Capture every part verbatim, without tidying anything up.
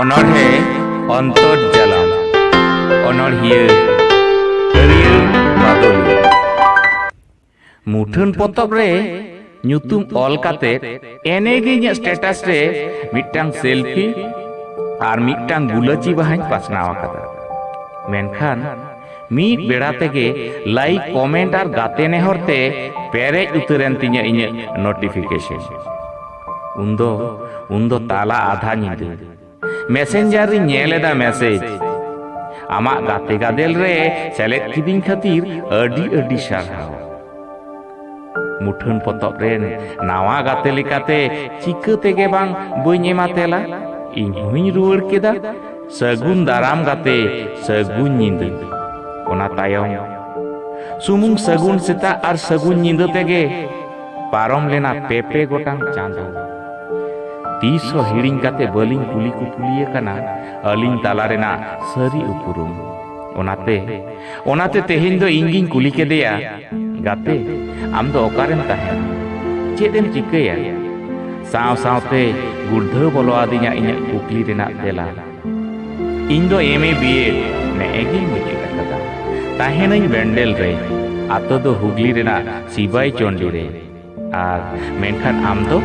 ᱚᱱᱚᱬᱦᱮ ᱚᱱᱛᱚᱨ ᱡᱟᱞᱟᱢ᱾ ᱚᱱᱚᱬᱦᱤᱭᱟᱹ ᱦᱟᱹᱨᱭᱟᱹᱲ ᱵᱟᱫᱚᱞᱤ᱾ ᱢᱩᱴᱷᱟᱹᱱ ᱯᱚᱛᱚᱵ ᱨᱮ ᱧᱩᱛᱩᱢ ᱚᱞ ᱠᱟᱛᱮ ᱮᱱᱮ ᱜᱮ ᱤᱧᱟᱹᱜ ᱥᱴᱮᱴᱟᱥ ᱨᱮ ᱢᱤᱫᱴᱟᱝ ᱥᱮᱞᱯᱷᱤ ᱟᱨ ᱢᱤᱫᱴᱟᱝ ᱜᱩᱞᱟᱹᱪᱤ ᱵᱟᱦᱟᱧ ᱯᱟᱥᱱᱟᱣ ᱟᱠᱟᱫᱟ᱾ ᱢᱮᱱᱠᱷᱟᱱ ᱢᱤᱫ ᱵᱮᱲᱟ ᱛᱮᱜᱮ ᱞᱟᱭᱤᱠ, ᱠᱚᱢᱮᱱᱴ ᱟᱨ ᱜᱟᱛᱮ ᱱᱮᱦᱚᱨ ᱛᱮ ᱯᱮᱨᱮᱡ ᱩᱛᱟᱹᱨᱮᱱ ᱛᱤᱧᱟᱹ ᱤᱧᱟᱹᱜ ᱱᱳᱴᱤᱯᱷᱤᱠᱮᱥᱚᱱ᱾ ᱩᱱᱫᱚ, ᱩᱱᱫᱚ ᱛᱟᱞᱟ ᱟᱫᱷᱟ ᱧᱤᱫᱟᱹ ᱢᱮᱥᱮᱧᱡᱟᱨ ᱨᱤᱧ ᱧᱮᱞ ᱮᱫᱟ ᱢᱮᱥᱮᱡᱽ, "ᱟᱢᱟᱜ ᱜᱟᱛᱮ ᱜᱟᱫᱮᱞ ᱨᱮ ᱥᱮᱞᱮᱫ ᱠᱤᱫᱤᱧ ᱠᱷᱟᱹᱛᱤᱨ ᱟᱹᱰᱤ ᱟᱹᱰᱤ ᱥᱟᱨᱦᱟᱣ᱾" ᱢᱩᱴᱷᱟᱹᱱ ᱯᱚᱛᱚᱵ ᱨᱮᱱ ᱱᱟᱣᱟ ᱜᱟᱛᱮ ᱞᱮᱠᱟᱛᱮ ᱪᱤᱠᱟᱹ ᱛᱮᱜᱮ ᱵᱟᱝ ᱵᱟᱹᱧ ᱮᱢᱟ ᱛᱮᱞᱟ᱾ ᱤᱧ ᱦᱚᱸᱧ ᱨᱩᱣᱟᱹᱲ ᱠᱮᱫᱟ, "ᱥᱟᱹᱜᱩᱱ ᱫᱟᱨᱟᱢ ᱜᱟᱛᱮ, ᱥᱟᱹᱜᱩᱱ ᱧᱤᱫᱟᱹ᱾" ᱚᱱᱟ ᱛᱟᱭᱚᱢ ᱥᱩᱢᱩᱝ ᱥᱟᱹᱜᱩᱱ ᱥᱮᱛᱟᱜ ᱟᱨ ᱥᱟᱹᱜᱩᱱ ᱧᱤᱫᱟᱹ ᱛᱮᱜᱮ ᱯᱟᱨᱚᱢ ᱞᱮᱱᱟ ᱯᱮ ᱯᱮ ᱜᱚᱴᱟᱝ ᱪᱟᱸᱫᱚ᱾ ᱛᱤᱥ ᱦᱚᱸ ᱦᱤᱲᱤᱧ ᱠᱟᱛᱮ ᱵᱟᱹᱞᱤᱧ ᱠᱩᱞᱤ ᱠᱩᱯᱩᱞᱤ ᱟᱠᱟᱱᱟ ᱟᱹᱞᱤᱧ ᱛᱟᱞᱟ ᱨᱮᱱᱟᱜ ᱥᱟᱹᱨᱤ ᱩᱯᱨᱩᱢ᱾ ᱚᱱᱟᱛᱮ, ᱚᱱᱟᱛᱮ ᱛᱮᱦᱮᱧ ᱫᱚ ᱤᱧ ᱜᱤᱧ ᱠᱩᱞᱤ ᱠᱮᱫᱮᱭᱟ, "ᱜᱟᱛᱮ, ᱟᱢ ᱫᱚ ᱚᱠᱟᱨᱮᱢ ᱛᱟᱦᱮᱱᱟ? ᱪᱮᱫ ᱮᱢ ᱪᱤᱠᱟᱹᱭᱟ?" ᱥᱟᱶ ᱥᱟᱶᱛᱮ ᱜᱩᱲᱫᱷᱟᱹᱣ ᱵᱚᱞᱚ ᱟᱹᱫᱤᱧᱟ ᱤᱧᱟᱹᱜ ᱠᱩᱠᱞᱤ ᱨᱮᱱᱟᱜ ᱛᱮᱞᱟ᱾ ᱤᱧ ᱫᱚ ᱮᱢ ᱮ ᱵᱤ ᱮᱰ ᱱᱮᱜᱼᱮ ᱜᱤᱧ ᱢᱩᱪᱟᱹᱫ ᱟᱠᱟᱫᱟ᱾ ᱛᱟᱦᱮᱱᱟᱹᱧ ᱵᱮᱱᱰᱮᱞ ᱨᱮ, ᱟᱛᱳ ᱫᱚ ᱦᱩᱜᱽᱞᱤ ᱨᱮᱱᱟᱜ ᱥᱤᱵᱟᱭ ᱪᱚᱱᱰᱤ ᱨᱮ᱾ ᱟᱨ ᱢᱮᱱᱠᱷᱟᱱ ᱟᱢ ᱫᱚ?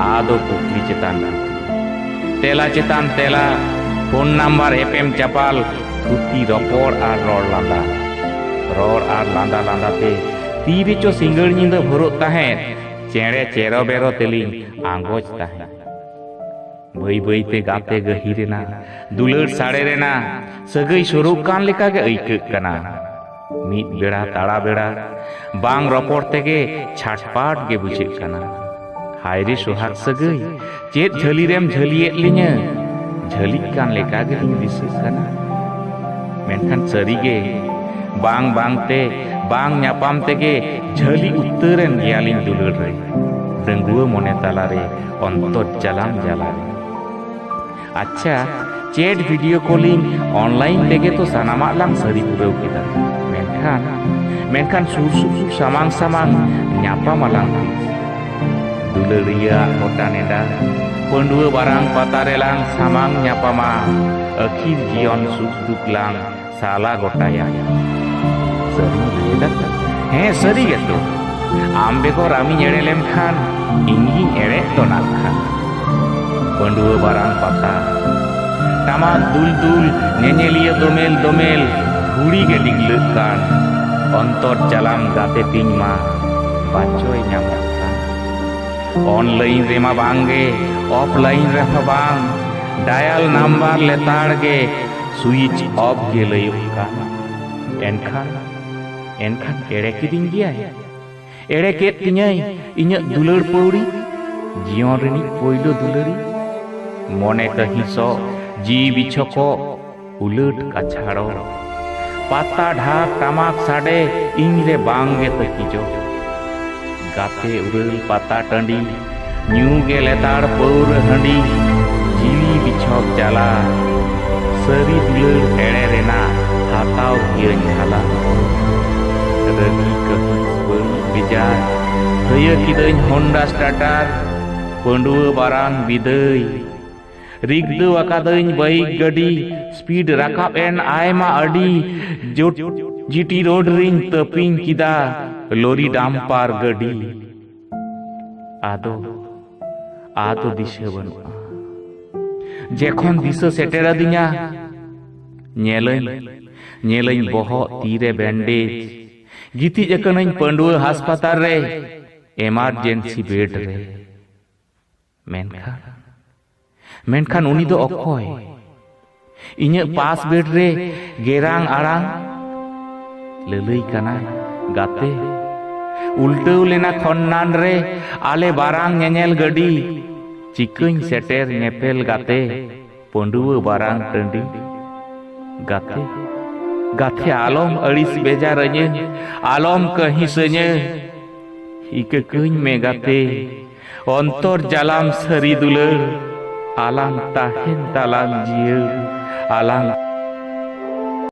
ᱟᱫᱚ ᱠᱩᱠᱞᱤ ᱪᱮᱛᱟᱱ ᱠᱩᱠᱞᱤ, ᱛᱮᱞᱟ ᱪᱮᱛᱟᱱ ᱛᱮᱞᱟ, ᱯᱷᱳᱱ ᱱᱟᱢᱵᱟᱨ ᱮᱯᱮᱢ ᱪᱟᱯᱟᱞ, ᱛᱷᱩᱛᱤ ᱨᱚᱯᱚᱲ ᱟᱨ ᱨᱚᱲ ᱞᱟᱸᱫᱟ᱾ ᱨᱚᱲ ᱟᱨ ᱞᱟᱸᱫᱟ ᱞᱟᱸᱫᱟ ᱛᱮ ᱛᱤ ᱨᱮᱪᱚ ᱥᱤᱸᱜᱟᱹᱲ ᱧᱤᱫᱟᱹ ᱵᱷᱳᱨᱚᱜ ᱛᱟᱦᱮᱸᱫ, ᱪᱮᱬᱮ ᱪᱮᱨᱚ ᱵᱮᱨᱚ ᱛᱮᱞᱤᱧ ᱟᱸᱜᱚᱪ ᱛᱟᱦᱮᱸᱫ᱾ ᱵᱟᱹᱭ ᱵᱟᱹᱭ ᱛᱮ ᱜᱟᱛᱮ ᱜᱟᱹᱦᱤᱨ ᱮᱱᱟ, ᱫᱩᱞᱟᱹᱲ ᱥᱟᱲᱮᱨ ᱮᱱᱟ, ᱥᱟᱹᱜᱟᱹᱭ ᱥᱩᱨᱩᱜ ᱠᱟᱱ ᱞᱮᱠᱟ ᱜᱮ ᱟᱹᱭᱠᱟᱹᱜ ᱠᱟᱱᱟ᱾ ᱢᱤᱫ ᱵᱮᱲᱟ ᱛᱟᱲᱟ ᱵᱮᱲᱟ ᱵᱟᱝ ᱨᱚᱯᱚᱲ ᱛᱮᱜᱮ ᱪᱷᱟᱴᱯᱟᱴ ᱜᱮ ᱵᱩᱡᱷᱟᱹᱜ ᱠᱟᱱᱟ᱾ ᱦᱟᱭ ᱨᱮ ᱥᱚᱦᱟᱜᱽ ᱥᱟᱹᱜᱟᱹᱭ, ᱪᱮᱫ ᱡᱷᱟᱹᱞᱤ ᱨᱮᱢ ᱡᱷᱟᱹᱞᱤᱭᱮᱫ ᱞᱤᱧᱟᱹ? ᱡᱷᱟᱹᱞᱤᱜ ᱠᱟᱱ ᱞᱮᱠᱟ ᱜᱮᱞᱤᱧ ᱫᱤᱥᱟᱹᱜ ᱠᱟᱱᱟ᱾ ᱢᱮᱱᱠᱷᱟᱱ ᱥᱟᱹᱨᱤᱜᱮ, ᱵᱟᱝ ᱵᱟᱝᱛᱮ, ᱵᱟᱝ ᱧᱟᱯᱟᱢ ᱛᱮᱜᱮ ᱡᱷᱟᱹᱞᱤ ᱩᱛᱟᱹᱨᱮᱱ ᱜᱮᱭᱟᱞᱤᱧ ᱫᱩᱞᱟᱹᱲ ᱨᱮ, ᱰᱟᱺᱜᱩᱣᱟᱹ ᱢᱚᱱᱮ ᱛᱟᱞᱟᱨᱮ ᱚᱱᱛᱚᱨ ᱡᱟᱞᱟᱢ ᱡᱟᱞᱟᱨᱮ᱾ ᱟᱪᱪᱷᱟ, ᱪᱮᱴ, ᱵᱷᱤᱰᱤᱭᱳ ᱠᱚᱞᱤᱝ, ᱚᱱᱞᱟᱭᱤᱱ ᱛᱮᱜᱮ ᱛᱚ ᱥᱟᱱᱟᱢᱟᱜ ᱞᱟᱝ ᱥᱟᱹᱨᱤ ᱯᱩᱨᱟᱹᱣ ᱠᱮᱫᱟ᱾ ᱢᱮᱱᱠᱷᱟᱱ, ᱢᱮᱱᱠᱷᱟᱱ ᱥᱩᱨ ᱥᱩᱯᱩᱨ ᱥᱟᱢᱟᱝ ᱥᱟᱢᱟᱝ ᱧᱟᱯᱟᱢ ᱟᱞᱟᱝ ᱛᱤᱥ? ᱫᱩᱞᱟᱹᱲᱤᱭᱟᱹᱣᱟᱜ ᱜᱚᱴᱟ ᱱᱮᱰᱟ, ᱯᱟᱹᱰᱩᱣᱟᱹ ᱵᱟᱨᱟᱝ ᱯᱟᱛᱟ ᱨᱮᱞᱟᱝ ᱥᱟᱢᱟᱝ ᱧᱟᱯᱟᱢᱟ, ᱟᱹᱠᱷᱤᱨ ᱡᱤᱭᱚᱱ ᱥᱩᱠ ᱫᱩᱠ ᱞᱟᱝ ᱥᱟᱞᱟ ᱜᱚᱴᱟᱭᱟ᱾ ᱥᱟᱹᱨᱤᱧ ᱞᱟᱹᱭ ᱮᱫᱟ ᱛᱚ? ᱦᱮᱸ, ᱥᱟᱹᱨᱤ ᱜᱮᱛᱚ᱾ ᱟᱢ ᱵᱮᱜᱚᱨ ᱟᱢᱤᱧ ᱮᱲᱮ ᱞᱮᱢᱠᱷᱟᱱ, ᱤᱧ ᱜᱤᱧ ᱮᱲᱮᱜ ᱫᱚ ᱱᱟᱜ ᱠᱷᱟᱱ᱾ ᱯᱟᱹᱰᱩᱣᱟᱹ ᱵᱟᱨᱟᱝ ᱯᱟᱛᱟ, ᱴᱟᱢᱟᱠ ᱫᱩᱞ ᱫᱩᱞ, ᱧᱮᱧᱮᱞᱤᱭᱟᱹ ᱫᱚᱢᱮᱞ ᱫᱚᱢᱮᱞ, ᱜᱷᱩᱲᱤ ᱜᱮ ᱰᱤᱜᱽᱞᱟᱹᱜ ᱠᱟᱱ᱾ ᱚᱱᱛᱚᱨ ᱡᱟᱞᱟᱢ ᱜᱟᱛᱮ ᱛᱤᱧ ᱢᱟ ᱵᱟᱪᱚᱭ ᱧᱟᱢᱚᱜ ᱠᱟᱱ᱾ online ᱨᱮᱢᱟ ᱵᱟᱝ ᱜᱮ, offline ᱨᱮᱦᱚᱸ ᱵᱟᱝ᱾ dial number ᱞᱮᱛᱟᱲ ᱜᱮ, switch off ᱜᱮ ᱞᱟᱹᱭᱚᱜ ᱠᱟᱱ᱾ ᱮᱱᱠᱷᱟᱱ, ᱮᱱᱠᱷᱟᱱ ᱮᱲᱮ ᱠᱤᱫᱤᱧ ᱜᱮᱭᱟᱭ᱾ ᱮᱲᱮ ᱠᱮᱫ ᱛᱤᱧᱟᱹᱭ ᱤᱧᱟᱹᱜ ᱫᱩᱞᱟᱹᱲ ᱯᱟᱹᱣᱲᱤ, ᱡᱤᱭᱚᱱ ᱨᱤᱱᱤᱡ ᱯᱳᱭᱞᱳ ᱫᱩᱞᱟᱹᱲᱤ᱾ ᱢᱚᱱᱮ ᱠᱟᱹᱦᱤᱥᱚᱜ, ᱡᱤᱣᱤ ᱵᱤᱪᱷᱚᱠᱚᱜ, ᱩᱞᱟᱹᱴ ᱠᱟᱪᱷᱟᱲᱚᱜ᱾ ᱯᱟᱛᱟ ᱰᱷᱟᱠ ᱴᱟᱢᱟᱠ ᱥᱟᱰᱮ, ᱤᱧ ᱨᱮ ᱵᱟᱝ ᱜᱮ ᱛᱟᱹᱠᱤᱡᱚᱜ᱾ ᱜᱟᱛᱮ ᱩᱨᱟᱹᱞ ᱯᱟᱛᱟ ᱴᱟᱺᱰᱤ, ᱧᱩ ᱜᱮ ᱞᱮᱛᱟᱲ ᱯᱟᱹᱣᱨᱟᱹ ᱦᱟᱺᱰᱤ, ᱡᱤᱣᱤ ᱵᱤᱪᱷᱚᱠ ᱡᱟᱞᱟ᱾ ᱥᱟᱹᱨᱤ ᱫᱩᱞᱟᱹᱲ ᱮᱲᱮ ᱨᱮᱱᱟᱜ ᱦᱟᱛᱟᱣ ᱠᱤᱭᱟᱹᱧ ᱦᱟᱞᱟ᱾ ᱨᱟᱹᱜᱤ ᱠᱟᱹᱦᱤᱥ ᱵᱟᱹᱲᱤᱡ ᱵᱮᱡᱟᱨ, ᱛᱷᱟᱹᱭᱟᱹ ᱠᱤᱫᱟᱹᱧ ᱦᱚᱱᱰᱟ ᱥᱴᱟᱴᱟᱨ, ᱯᱟᱹᱰᱩᱣᱟᱹ ᱵᱟᱨᱟᱝ ᱵᱤᱫᱟᱹᱭ᱾ ᱨᱤᱠᱫᱟᱹᱣ ᱟᱠᱟᱫᱟᱹᱧ ᱵᱟᱭᱤᱠ ᱜᱟᱹᱰᱤ, ᱥᱯᱤᱰ ᱨᱟᱠᱟᱵ ᱮᱱ ᱟᱭᱢᱟ ᱟᱹᱰᱤ, ᱡᱳᱴ-, ᱡᱤᱴᱤ ᱨᱳᱰ ᱨᱤᱧ ᱛᱟᱹᱯᱤᱧ ᱠᱮᱫᱟ ᱞᱚᱨᱤ ᱰᱟᱢᱯᱟᱨ ᱜᱟᱹᱰᱤ᱾ ᱟᱫᱚ, ᱟᱫᱚ ᱫᱤᱥᱟᱹ ᱵᱟᱹᱱᱩᱜᱼᱟ᱾ ᱡᱮᱠᱷᱚᱱ ᱫᱤᱥᱟᱹ ᱥᱮᱴᱮᱨ ᱟᱹᱫᱤᱧᱟ, ᱧᱮᱞᱟᱹᱧ, ᱧᱮᱞᱟᱹᱧ ᱵᱚᱦᱚᱜ ᱛᱤᱨᱮ ᱵᱮᱱᱰᱮᱡᱽ᱾ ᱜᱤᱛᱤᱡ ᱟᱠᱟᱱᱟᱹᱧ ᱯᱟᱹᱰᱩᱣᱟᱹ ᱦᱟᱥᱯᱟᱛᱟᱞ ᱨᱮ, ᱮᱢᱟᱨᱡᱮᱱᱥᱤ ᱵᱮᱰ ᱨᱮ᱾ ᱢᱮᱱᱠᱷᱟᱱ, ᱢᱮᱱᱠᱷᱟᱱ ᱩᱱᱤ ᱫᱚ ᱚᱠᱚᱭ? ᱤᱧᱟᱹᱜ ᱯᱟᱥ ᱵᱮᱰ ᱨᱮ ᱜᱮᱨᱟᱝ ᱟᱲᱟᱝ ᱞᱟᱹᱞᱟᱹᱭ ᱠᱟᱱᱟᱭ, "ᱜᱟᱛᱮ, ᱩᱞᱴᱟᱹᱣ ᱞᱮᱱᱟ ᱠᱷᱚᱱᱱᱟᱱ ᱨᱮ ᱟᱞᱮ ᱵᱟᱨᱟᱝ ᱧᱮᱧᱮᱞ ᱜᱟᱹᱰᱤ, ᱪᱤᱠᱟᱹᱧ ᱥᱮᱴᱮᱨ ᱧᱮᱯᱮᱞ ᱜᱟᱛᱮ, ᱯᱟᱹᱰᱩᱣᱟᱹ ᱵᱟᱨᱟᱝ ᱴᱟᱺᱰᱤ?" ᱜᱟᱛᱮ, ᱜᱟᱛᱮ ᱟᱞᱚᱢ ᱟᱹᱲᱤᱥ ᱵᱮᱡᱟᱨᱟᱹᱧᱟᱹ, ᱟᱞᱚᱢ ᱠᱟᱹᱦᱤᱥᱟᱹᱧᱟᱹ, ᱤᱠᱟᱹ ᱠᱟᱹᱧ ᱢᱮ ᱜᱟᱛᱮ, ᱚᱱᱛᱚᱨ ᱡᱟᱞᱟᱢ ᱥᱟᱹᱨᱤ ᱫᱩᱞᱟᱹᱲ, ᱟᱞᱟᱝ ᱛᱟᱦᱮᱱ ᱛᱟᱞᱟᱝ ᱡᱤᱭᱟᱹᱲ, ᱟᱞᱟᱝ